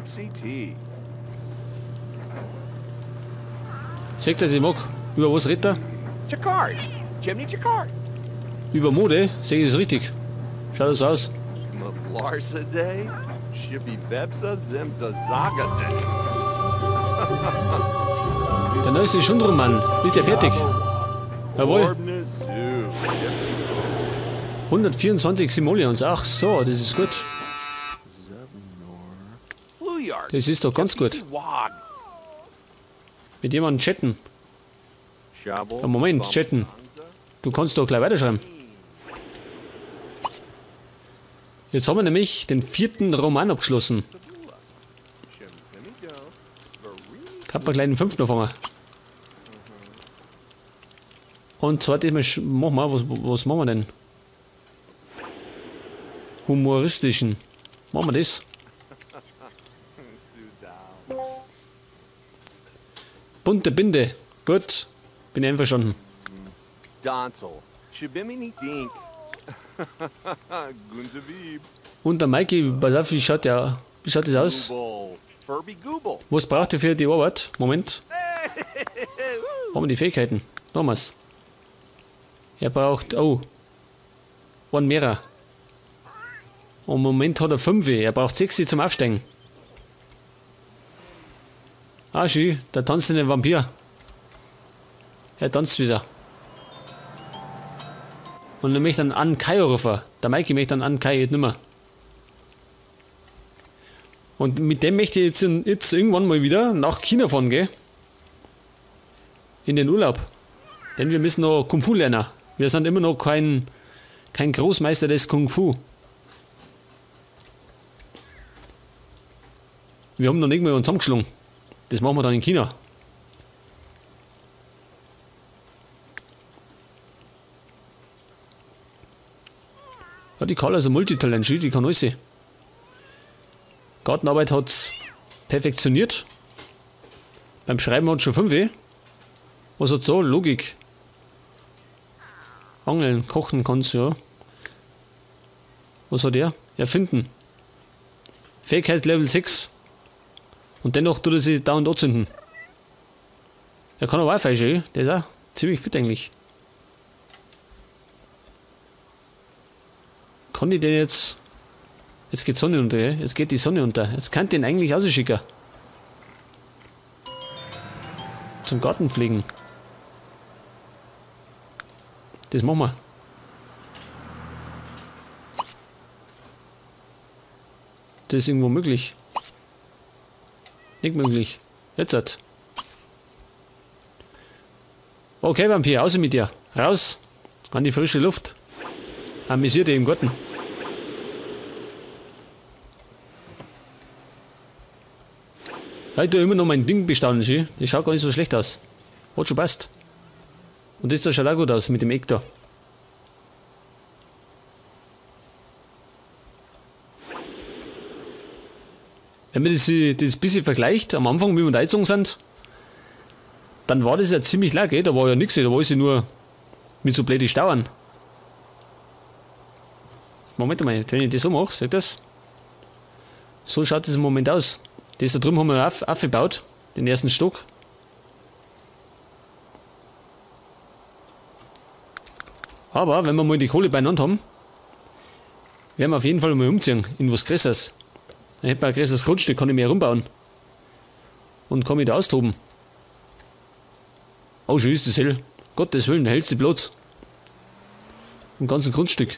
Seht ihr, ich mag. Über was redet er? Über Mode? Sehe ich das richtig? Schaut das aus? Der neueste Schundrumann. Ist ja fertig. Jawohl. 124 Simoleons. Ach so, das ist gut. Das ist doch ganz gut. Mit jemandem chatten. Ja, Moment, chatten. Du kannst doch gleich weiterschreiben. Jetzt haben wir nämlich den 4. Roman abgeschlossen. Kann man gleich den 5. anfangen. Und zwar, machen wir, was machen wir denn? Humoristischen. Machen wir das? Bunte Binde. Gut. Bin ich einverstanden. Und der Mikey, pass auf, wie schaut das aus? Was braucht ihr für die Arbeit? Moment. Haben wir die Fähigkeiten? Nochmals. Er braucht, oh, einen mehrer. Und im Moment hat er 5. Er braucht 6 zum Aufsteigen. Ah, schön, da tanzt ein Vampir. Er tanzt wieder. Und er möchte dann an Kai rufen. Der Mikey möchte dann an Kai jetzt nimmer. Und mit dem möchte ich jetzt irgendwann mal wieder nach China fahren, gell? In den Urlaub. Denn wir müssen noch Kung Fu lernen. Wir sind immer noch kein Großmeister des Kung Fu. Wir haben noch nicht mal uns zusammengeschlagen. Das machen wir dann in China. Ja, die Carla ist ein Multitalent, die kann alles. Gartenarbeit hat's perfektioniert. Beim Schreiben hat schon 5. Was hat so? Logik. Angeln, kochen kannst du, ja. Was hat er? Erfinden. Fähigkeit Level 6. Und dennoch tut er sich dauernd anzünden. Er kann auch Wi-Fi schön. Der ist auch ziemlich fit eigentlich. Kann ich den jetzt... Jetzt geht die Sonne unter, gell? Jetzt geht die Sonne unter. Jetzt kann ich den eigentlich rausschicken. Zum Garten pflegen. Das machen wir. Das ist irgendwo möglich. Nicht möglich. Jetzt hat. Okay, Vampir, raus mit dir. Raus. An die frische Luft. Amüsiert dich im Garten. Ja, ich tue immer noch mein Ding bestaunen, schön. Das schaut gar nicht so schlecht aus. Hat schon passt. Und das da schaut auch gut aus mit dem Eck da. Wenn man das bisschen vergleicht, am Anfang, wie wir da eingezogen sind, dann war das ja ziemlich leer, gell? Da war ja nichts, da war ich nur mit so blöden Stauern. Moment mal, wenn ich das so mache, seht ihr das? So schaut das im Moment aus. Das da drüben haben wir aufgebaut, den ersten Stock. Aber wenn wir mal die Kohle beieinander haben, werden wir auf jeden Fall mal umziehen in was Größeres. Dann hätten wir ein größeres Grundstück, kann ich mehr rumbauen. Und kann mich da austoben. Oh, schön ist das hell. Gottes Willen, der hellste Platz. Im ganzen Grundstück.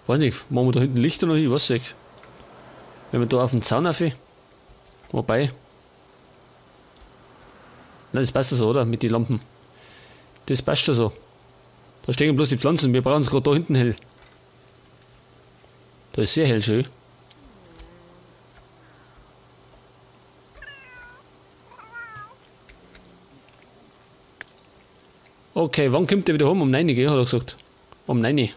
Weiß nicht, machen wir da hinten Lichter noch hin? Weiß nicht. Wenn wir da auf den Zaun rauf. Wobei. Nein, das passt ja so, oder? Mit den Lampen. Das passt schon so. Da stehen bloß die Pflanzen, wir brauchen es gerade da hinten hell. Da ist sehr hell schön. Okay, wann kommt der wieder heim? Um 9 Uhr, gell, hat er gesagt. Um 9 Uhr.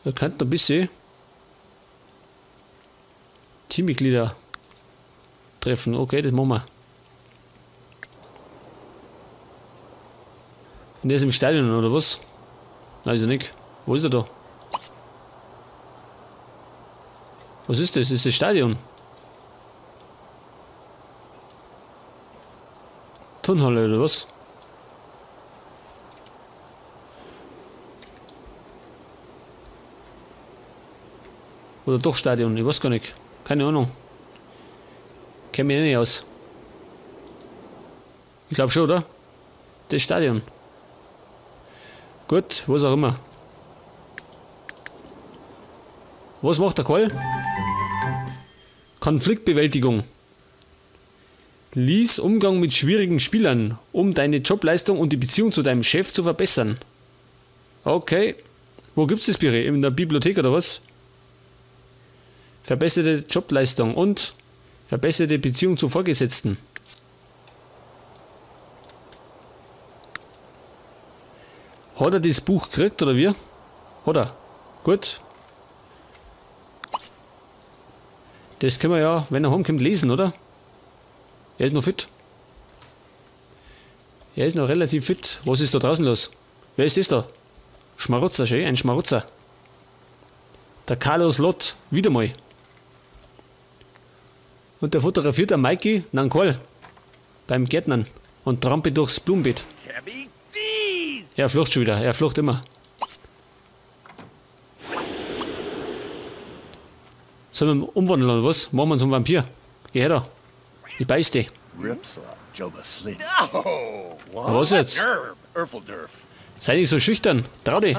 Wir könnten ein bisschen Teammitglieder treffen. Okay, das machen wir. Und der ist im Stadion, oder was? Nein, ist er nicht. Wo ist er da? Was ist das? Ist das Stadion? Turnhalle oder was? Oder doch Stadion, ich weiß gar nicht. Keine Ahnung. Kenn mich eh nicht aus. Ich glaube schon, oder? Das Stadion. Gut, was auch immer. Was macht der Karl? Konfliktbewältigung. Lies Umgang mit schwierigen Spielern, um deine Jobleistung und die Beziehung zu deinem Chef zu verbessern. Okay. Wo gibt's das, Biri? In der Bibliothek oder was? Verbesserte Jobleistung und verbesserte Beziehung zu Vorgesetzten. Hat er das Buch gekriegt oder wie? Hat er. Gut. Das können wir ja, wenn er heimkommt, lesen, oder? Er ist noch fit. Er ist noch relativ fit. Was ist da draußen los? Wer ist das da? Schmarotzer, schön, ein Schmarotzer. Der Carlos Lott, wieder mal. Und der fotografiert der Mikey Nankol beim Gärtnern und trampelt durchs Blumenbeet. Er flucht schon wieder, er flucht immer. Sollen wir ihn umwandeln oder was? Machen wir ihn zum Vampir. Geh her da. Ich beiß dich. Aber was jetzt? Sei nicht so schüchtern. Trau dich.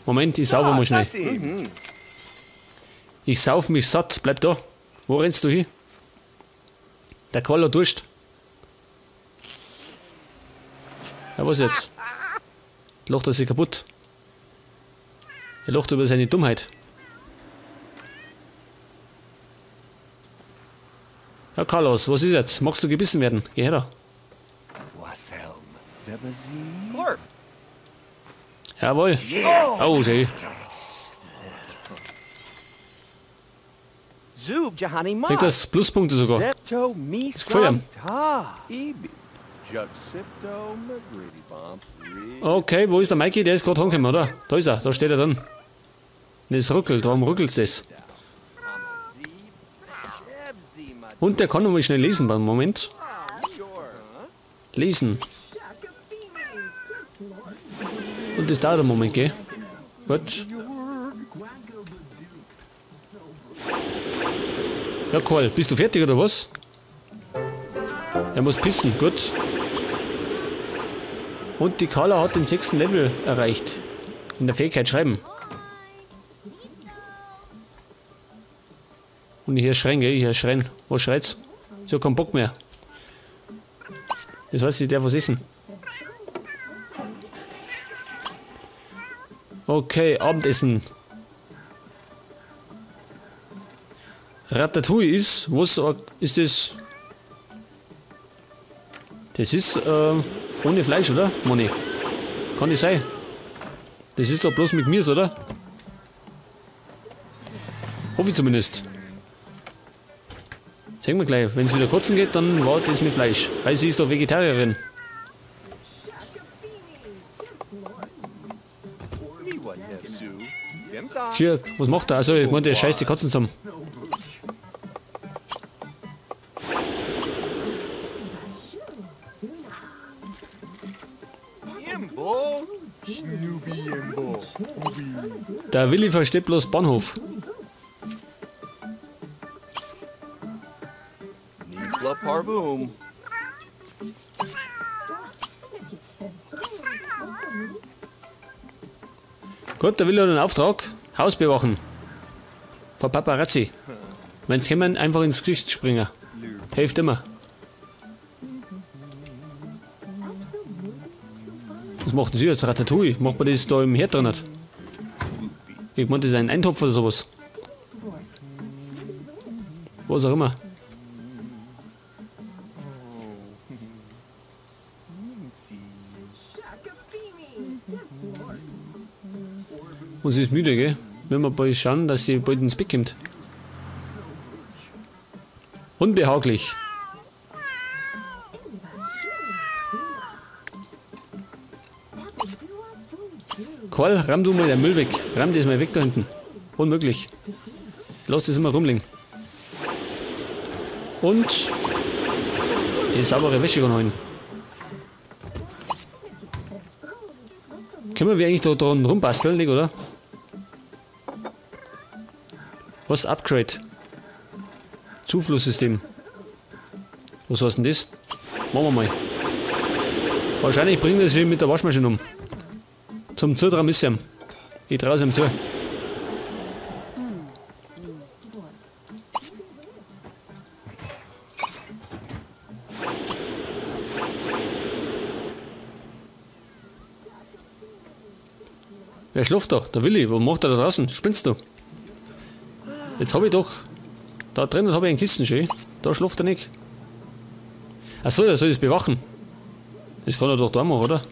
Moment, ich saufe mal schnell. Ich sauf mich satt. Bleib da. Wo rennst du hin? Der Karl hat Durst. Ja, was jetzt? Lacht er sich kaputt. Er lacht über seine Dummheit. Ja, Carlos, was ist jetzt? Magst du gebissen werden? Geh her da. Jawohl. Oh, schön. Kriegt das Pluspunkte sogar. Das gefällt ihm. Okay, wo ist der Mikey? Der ist gerade heimgekommen, oder? Da ist er, da steht er dann. Das ruckelt, warum ruckelt das? Und der kann noch mal schnell lesen beim Moment. Lesen. Und das dauert einen Moment, gell? Gut. Ja, Karl, bist du fertig oder was? Er muss pissen, gut. Und die Carla hat den 6. Level erreicht. In der Fähigkeit schreiben. Und ich höre schreien, gell? Ich höre schreien. Was schreit's? Ich hab keinen Bock mehr. Das heißt, ich darf was essen. Okay, Abendessen. Ratatouille ist, was ist das? Das ist ohne Fleisch, oder? Moni. Kann nicht sein. Das ist doch bloß mit Gemüse, oder? Hoffe ich zumindest. Sehen wir gleich, wenn es wieder kotzen geht, dann war das mit Fleisch. Weil sie ist doch Vegetarierin. Schier, was macht er? Also, ich meine, der scheißt die Katzen zusammen. Der Willi versteht bloß Bahnhof. Gut, der Willi hat einen Auftrag. Haus bewachen. Vor Paparazzi. Wenn's kommen, einfach ins Gesicht springen. Hilft immer. Was macht denn sie jetzt? Ratatouille? Macht man das da im Herd drin? Ich meine, das ist ein Eintopf oder sowas. Was auch immer. Und sie ist müde, gell? Wenn wir bald schauen, dass sie bald ins Bett kommt. Unbehaglich. Karl, ramm du mal den Müll weg. Ramm das mal weg da hinten. Unmöglich. Lass das immer rumliegen. Und die saubere Wäsche holen. Können wir eigentlich da dran rumbasteln, nicht, oder? Was? Upgrade? Zuflusssystem. Was heißt denn das? Machen wir mal. Wahrscheinlich bringt das hier mit der Waschmaschine um. Zum Zutrauen ist ihm. Ich traue es ihm zu. Wer schläft da? Der Willi. Was macht er da draußen? Spinnst du? Jetzt hab ich doch. Da drinnen habe ich einen Kissen schön. Da schläft er nicht. Achso, der soll das bewachen. Das kann er doch da machen, oder?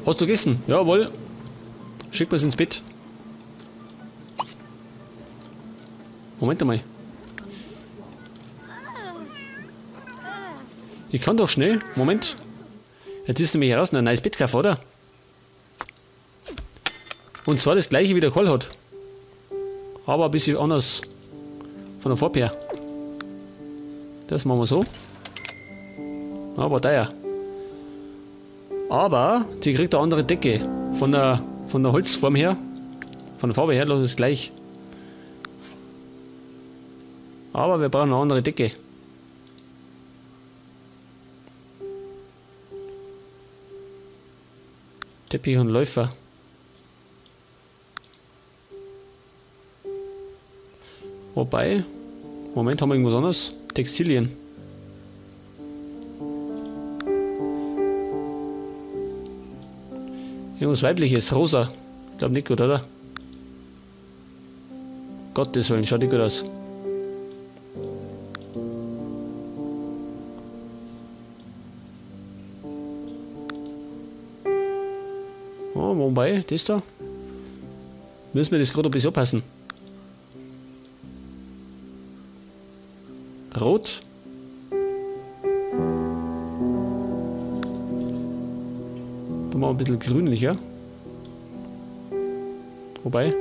Hast du gegessen? Jawohl. Schick mir's ins Bett. Moment einmal. Ich kann doch schnell. Moment. Jetzt ist nämlich heraus ein neues Bett gekauft, oder? Und zwar das gleiche wie der Karl hat. Aber ein bisschen anders. Von der Farbe her. Das machen wir so. Aber teuer. Aber die kriegt eine andere Decke. Von der Holzform her. Von der Farbe her, lass es gleich. Aber wir brauchen eine andere Decke. Teppich und Läufer. Wobei, Moment, haben wir irgendwas anderes? Textilien. Irgendwas Weibliches, rosa. Ich glaube nicht gut, oder? Gottes Willen, schaut nicht gut aus. Oh, wobei, das da. Müssen wir das gerade ein bisschen anpassen. Rot. Da machen wir ein bisschen grünlicher. Wobei.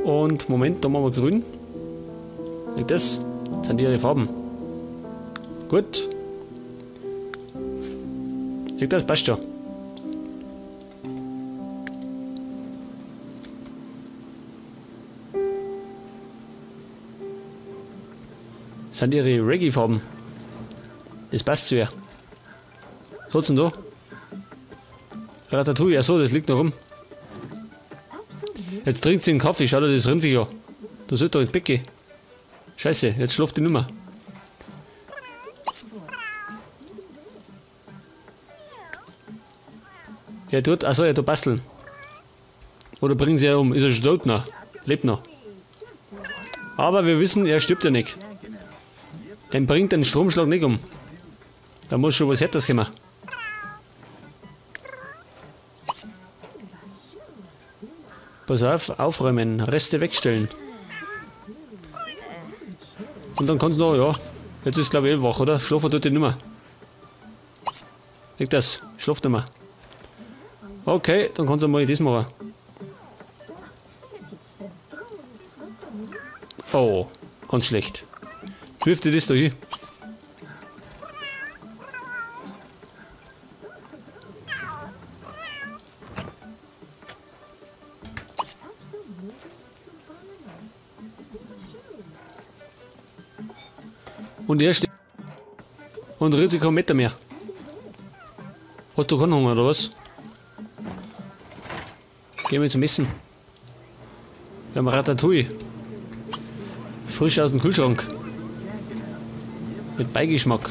Und Moment, da machen wir grün. Das sind ihre Farben. Gut. Das passt schon. Das sind ihre Reggae-Farben. Das passt zu ihr. Was hat's denn da? Ratatouille, achso, das liegt noch rum. Jetzt trinkt sie einen Kaffee, schau dir das Rindviech an. Da sollte doch ins Bett gehen. Scheiße, jetzt schlaft die nimmer. Er tut, achso, er tut basteln. Oder bringen sie ja um. Ist er schon tot noch? Lebt noch. Aber wir wissen, er stirbt ja nicht. Den bringt den Stromschlag nicht um. Da muss schon was Härteres kommen. Pass auf, aufräumen, Reste wegstellen. Und dann kannst du noch, ja, jetzt ist glaube ich eh wach, oder? Schlafen tut die nicht mehr. Liegt das, schlaft nicht mehr. Okay, dann kannst du mal das machen. Oh, ganz schlecht. Wirf dir das da hin. Und er steht und rührt sich keinen Meter mehr. Hast du keinen Hunger oder was? Gehen wir zum Essen. Wir haben Ratatouille. Frisch aus dem Kühlschrank. Mit Beigeschmack.